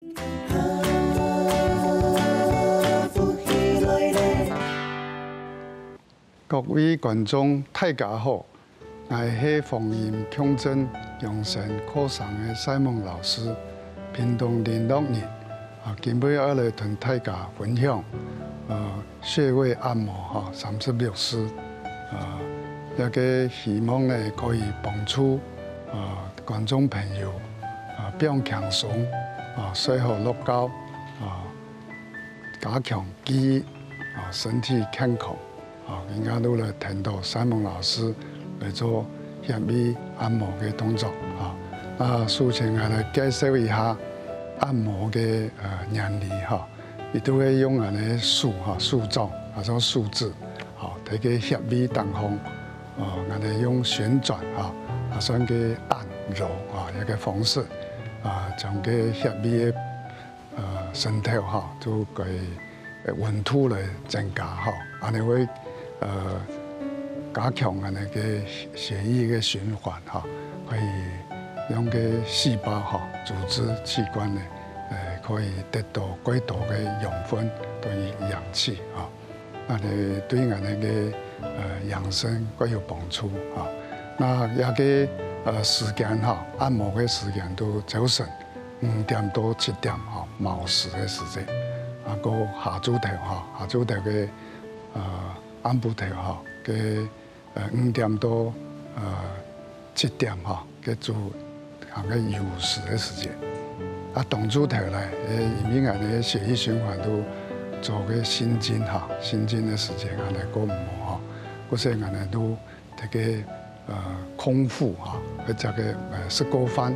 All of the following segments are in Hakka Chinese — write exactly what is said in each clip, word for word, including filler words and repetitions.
各位觀眾，大家好！𠊎係黃鑫共振養生課程个賽蒙老師，屏東麟洛人。啊，今晡日愛來同大家分享，呃，穴位按摩哈，三十六式。啊，這个希望呢可以幫助，啊，觀眾朋友，啊，放輕鬆，啊，睡好落覺，啊，加強記憶，啊，身體健康。 啊，今下就來聽著賽蒙老師來做穴位按摩个動作，啊。啊，首先𠊎來介紹一下按摩个，呃，原理哈。佢就會用𠊎个手哈，手掌，啊，做手指，好，在該穴位當中，啊，𠊎个用旋轉哈，啊，算个按揉啊，一个方式，啊，將該穴位个 呃，傷透哈，就該，呃，溫度來增加哈，恁呢會，呃，加強恁呢个血液个循環哈，可以讓該細胞哈、組織、器官呢，呃，可以得到較多个養分同埋氧氣哈。 恁呢對𠊎等个，呃，養生較有幫助哈。那這个，呃，時間哈，按摩个時間就朝晨五點到七點哈，卯時个時間。啊，過下晝頭哈，下晝頭个，呃，暗晡頭哈，个，呃，五點到，呃，七點哈， 个就行个酉時个時間。啊，當晝頭呢，誒，因為𠊎等个血液循環就做个心經哈，心經个時間恁呢較無哈，故所𠊎等就在該，呃，空腹哈，或者个，呃，食過飯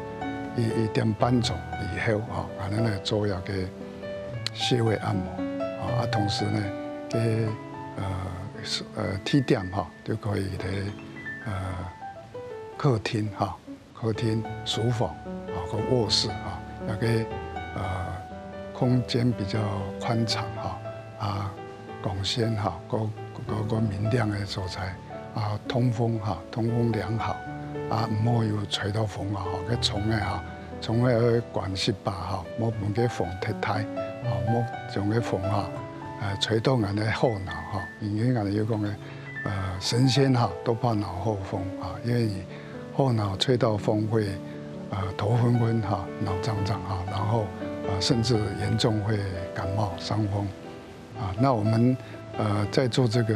一，一點半鐘以後哈，𠊎等來做一个穴位按摩啊，啊，同時呢，个，呃，是，呃，地點哈，就可以在，呃，客廳哈， 客廳、書房啊，个臥室啊，該个，呃，空間比較寬敞哈，啊，光線哈，个，个，个明亮个所在啊，通風哈，通風良好啊，毋好有吹到風啊，吼，該窗仔哈，窗仔愛關實把哈，莫分該風忒大啊，莫將該風哈，呃，吹到𠊎等後腦哈，因為𠊎等有講个，呃，神仙哈，都怕腦後風啊，因為 後腦吹到風會，呃，頭昏昏哈，腦脹脹哈，然後，呃，甚至嚴重會感冒傷風。啊，那我們，呃，在做這個，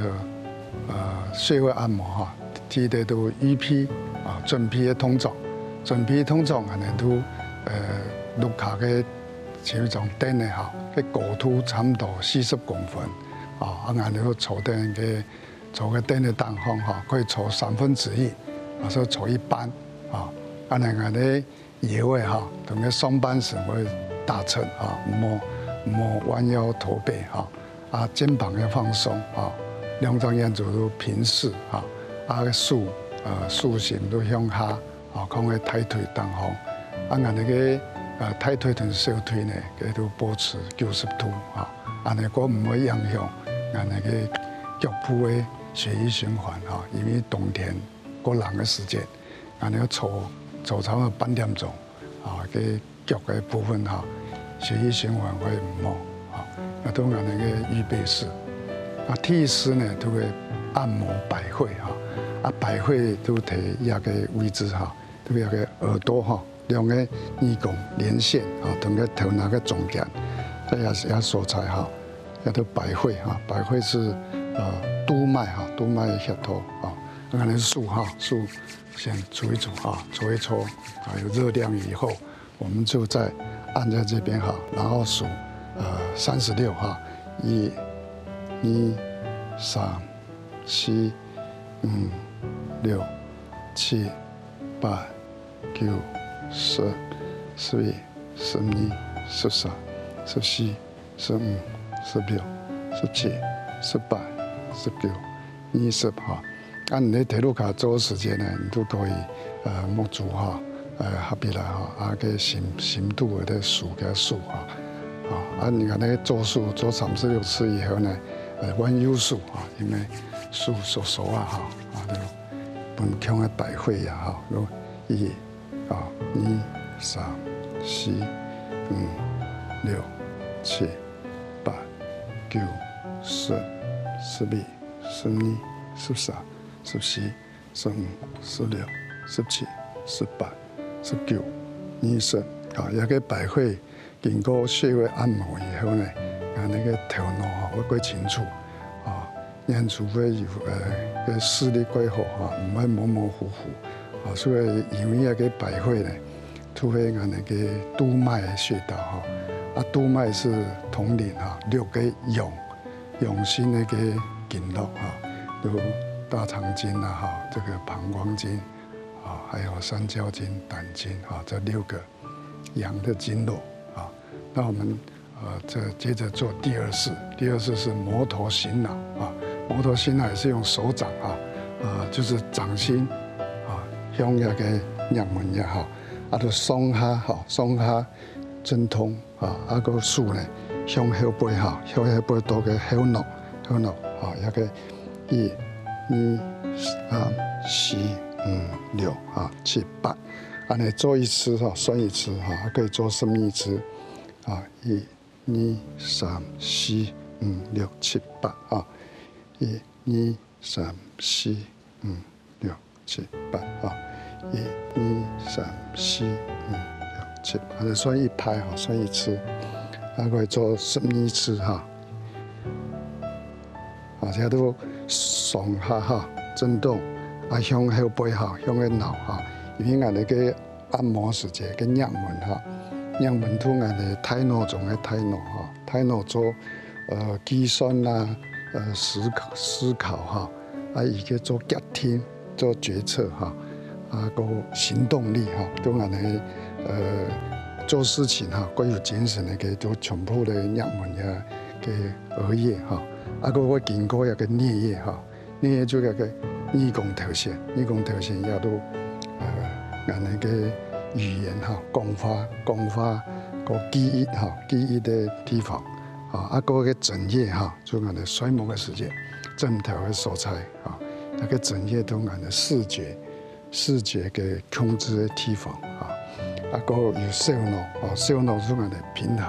呃，穴位按摩哈，第一個都預備啊，準備个動作，準備動作恁呢都，呃，屋下个就一張凳仔哈，个高度差毋多四十公分，啊，啊，恁呢坐等个 坐个凳仔當中哈，可以坐三分之一，啊，所以坐一半啊，恁呢𠊎等个腰仔哈，同个上半身會打直啊，毋好，毋好彎腰駝背哈，啊，肩膀要放鬆啊，兩隻眼珠都平視哈，啊，手，呃，手心都向下 啊，放个大腿當中。啊，𠊎等个，呃，大腿同小腿呢，該都保持九十度啊，恁呢較毋會影響𠊎等个腳部个血液循環哈，因為冬天較冷个時節，𠊎等坐，坐差毋多半點鐘啊，該腳个部分哈，血液循環會毋好啊，啊，都𠊎等个預備式。啊，第一式呢，就會按摩百會哈，啊，百會就在這个位置哈， 特別个耳朵哈，兩个耳公連線啊，同个頭那个中間，這也是也所在哈，叫做百會哈，百會是，呃，督脈哈，督脈个穴道啊。恁呢手哈，手先搓一搓哈，搓一搓，啊，有熱量以後，我們就再按在這邊哈，然後數，呃，三十六哈，一、二、三、四、五、六、七、八、九、十、十一、十二、十三、十四、十五、十六、十七、十八、十九、二十哈。恁呢在屋下做時間呢，你都可以，呃，目珠哈，呃，合起來哈，啊，个深，深度个數个數哈。啊，啊，你看該个左手做三十六次以後呢，呃，換右手哈，因為手縮縮啊哈，啊，就分共个百會啊哈，就一 啊，二、三、四、五、六、七、八、九、十、十一、十二、十三、十四、十五、十六、十七、十八、十九、二十。啊，這个百會經過穴位按摩以後呢，啊，那个頭腦啊會較清楚，啊，眼珠會有呃个視力較好哈，毋會模模糊糊。啊，所以因為這个百會呢，就係𠊎那个督脈个穴道哈，啊，督脈是統領哈六个陽，陽性那个經絡哈，有大腸經啊哈，這个膀胱經啊，還有三焦經、膽經啊，這六个陽的經絡啊。那我們呃，這接著做第二式，第二式是摩頭醒腦啊。摩頭醒腦也是用手掌啊，啊，就是掌心啊，向那个脈門也好，啊，就上下哈，上下震動啊，啊个手呢向後背哈，向後背到个後腦，後腦啊，那个一、二、三、四、五、六啊、七、八，恁呢做一次哈，算一次哈，可以做十二次啊，一、二、三、四、五、六、七、八啊，一、二、三、四、五、六、七、八啊，一、二、三、四、五、六、七，八，恁呢算一排哈，算一次，啊，可以做十二次哈。啊，這都上下哈震動，啊，向後背哈，向个腦哈，因為𠊎那个按摩時節个脈門哈，脈門同𠊎个大腦中个大腦哈，大腦做呃計算啦，呃思考思考哈，啊，佢个做決定、做決策哈，啊，个行動力哈，同𠊎个呃做事情哈，較有精神个，就全部个脈門个个額葉哈，啊，个會經過一个顳葉哈。 你就該个耳公頭前，耳公頭前也都呃，𠊎那个語言哈，講話講話个記憶哈，記憶个地方啊，啊，个个枕葉哈，就𠊎个睡目个時節，枕頭个所在啊，那个枕葉都𠊎个視覺視覺个控制个地方啊，啊，个有小腦啊，小腦就𠊎个平衡。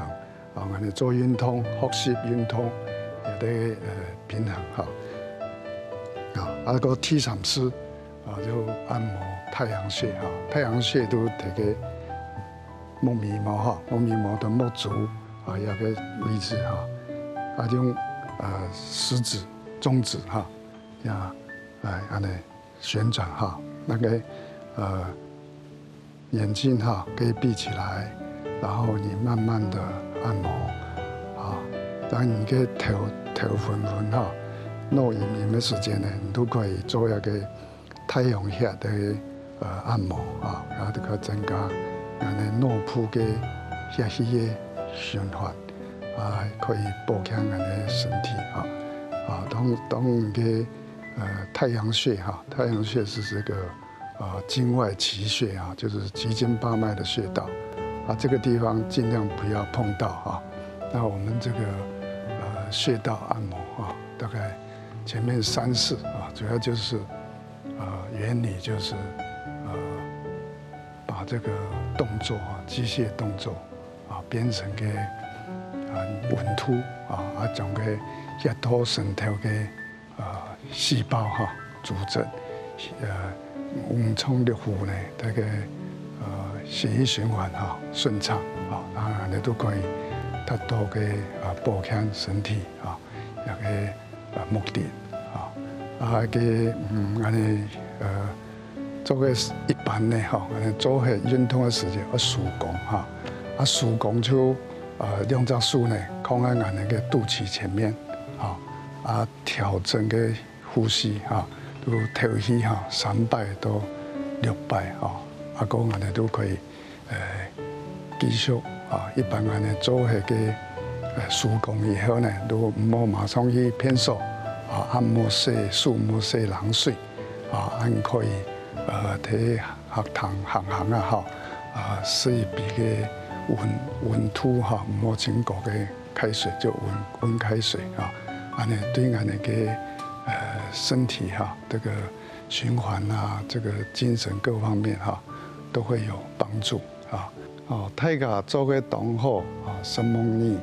啊，𠊎等做運動，學習運動，也得呃平衡哈。啊，啊，个第三式啊，就按摩太陽穴哈。太陽穴都在个目眉毛哈，目眉毛到目珠啊，這个位置哈。啊，用呃食指、中指哈，呀，來恁呢旋轉哈，那个呃 眼睛哈可以闭起來，然後你慢慢的按摩啊，當你个頭頭昏昏哈，腦暈暈个時間呢，你都可以做一个太陽穴的呃按摩啊，然後就可以增加俺个腦部个血液个循環啊，可以保健俺个身體啊。啊，當當你个呃太陽穴哈，太陽穴是这个 啊，经外奇穴啊，就是奇经八脉的穴道啊，这个地方尽量不要碰到啊。那我们这个呃穴道按摩啊，大概前面三式啊，主要就是呃原理就是呃把这个动作啊，机械动作啊，变成个啊温度啊，啊将个压到身体个 呃细胞哈组织，呃五脏六腑呢，这个呃血液循环哈顺畅啊，当然呢都可以达到个呃保健身体啊，一个呃目的啊。啊个嗯，俺呢呃做个一般呢哈，俺呢做个运动个时间要手功哈，啊手功就呃两只手呢，放在俺那个肚脐前面啊，啊调整个 呼吸哈，就透气哈，三摆到六摆哈，啊个俺呢都可以呃继续啊。一般俺呢做个个呃手功以后呢，都毋好马上去便所啊，啊莫洗手，莫洗冷水啊，俺可以呃在客厅行行啊哈，啊洗一杯个温温度哈，毋好真高个 开水就温温开水啊，恁呢对俺个呃身体哈，这个循环啊，这个精神各方面哈，都会有帮助啊。哦，大家做个當好，啊，承蒙你。